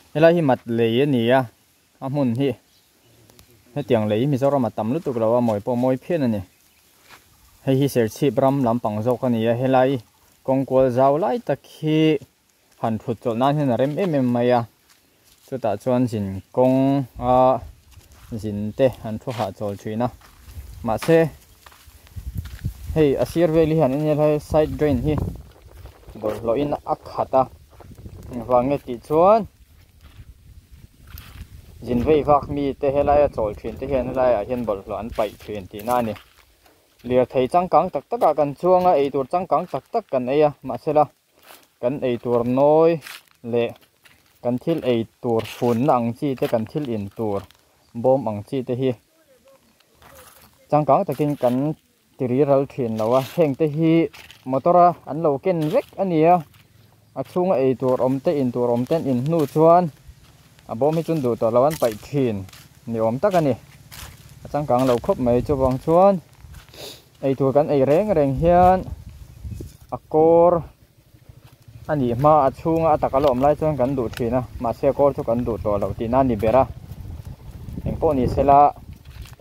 Helai hi mat lei a ni a, a hmun hi hetiang lei Mizoram a tam lutuk lo a, mawi pawh mawi phian a ni. Hei hi Serchhip ram lampang zawk a ni a, helai kawngkual zau lai tak hi han thut chawlh nan hian a rem em em mai a, chutah chuan zin kawng a zin te an thu hahchawl thin a, mahse hei a sir vel hi han en ila hei side drain hi bawlhhlawh in a khat a engvang nge tih chuan zin vei vak mi te helai a chawl thin te hian helai ah hian bawlhhlawh an paih thin tihna a ni. Lirthei changkang tak tak ah kan chuang a eitur changkang tak tak kan ei a mahsela kan eitur nawi leh kan thil eitur funna ang chi te kan thil in tur bawm ang chi te hi changkang takin kan ti ri ral thin lo a heng te hi motor a an lo ken vek a ni a a chhunga eitur awm te in tur awm te an in hnu chuan a bawm hi chu an duh tawh lo an paih thin ni awm tak a ni a changkang lo khawp mai chuvang chuan eitur kan ei reng reng hian a kawr a nih hma a chhunga a taka la awm lai chuan kan duh thin a mahse a kawr chu kan duh tawh loh tihna a ni ber a engpawh ni sela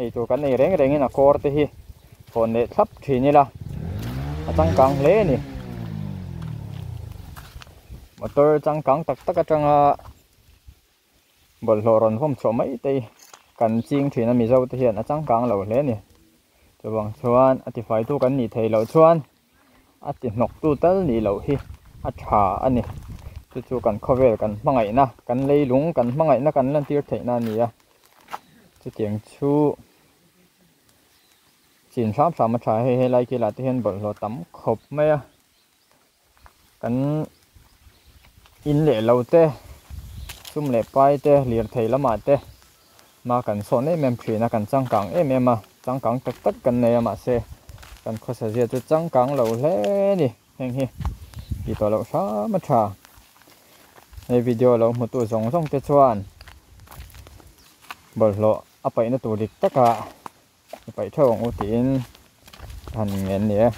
eitur kan ei reng rengin a kawr te hi hawn leh thlap thin ila a changkang hle a ni motor changkang tak tak atanga bawlhhlawh rawn vawm chhuah mai te hi kan ching thin a mizo te hian a changkang lo hle a ni chuvang chuan a tifai tu kan nih theih loh chuan a ti hnawk tu tal nih loh hi a tha a ni chu chu kan khawvel kan hmangaihna kan leilung kan hmangaihna kan lantir theihna a ni a chutiang chu chin hram hram a tha a hei helai kilah te hian bawlhhlawh tam khawp mai a. Kan in leh lo te sum leh pai te lirthei lamah te hma kan sawn em em thin a kan changkang em em a changkang tak tak kan nei a mahse kan khawsa zia chu changkang lo hle a ni heng hi tih tawh loh hram a tha he video lo hmu tu zawng zawng te chuan bawlhhlawh a paihna tur dik takah i paih theuh ang u tiin a han ngen ni e.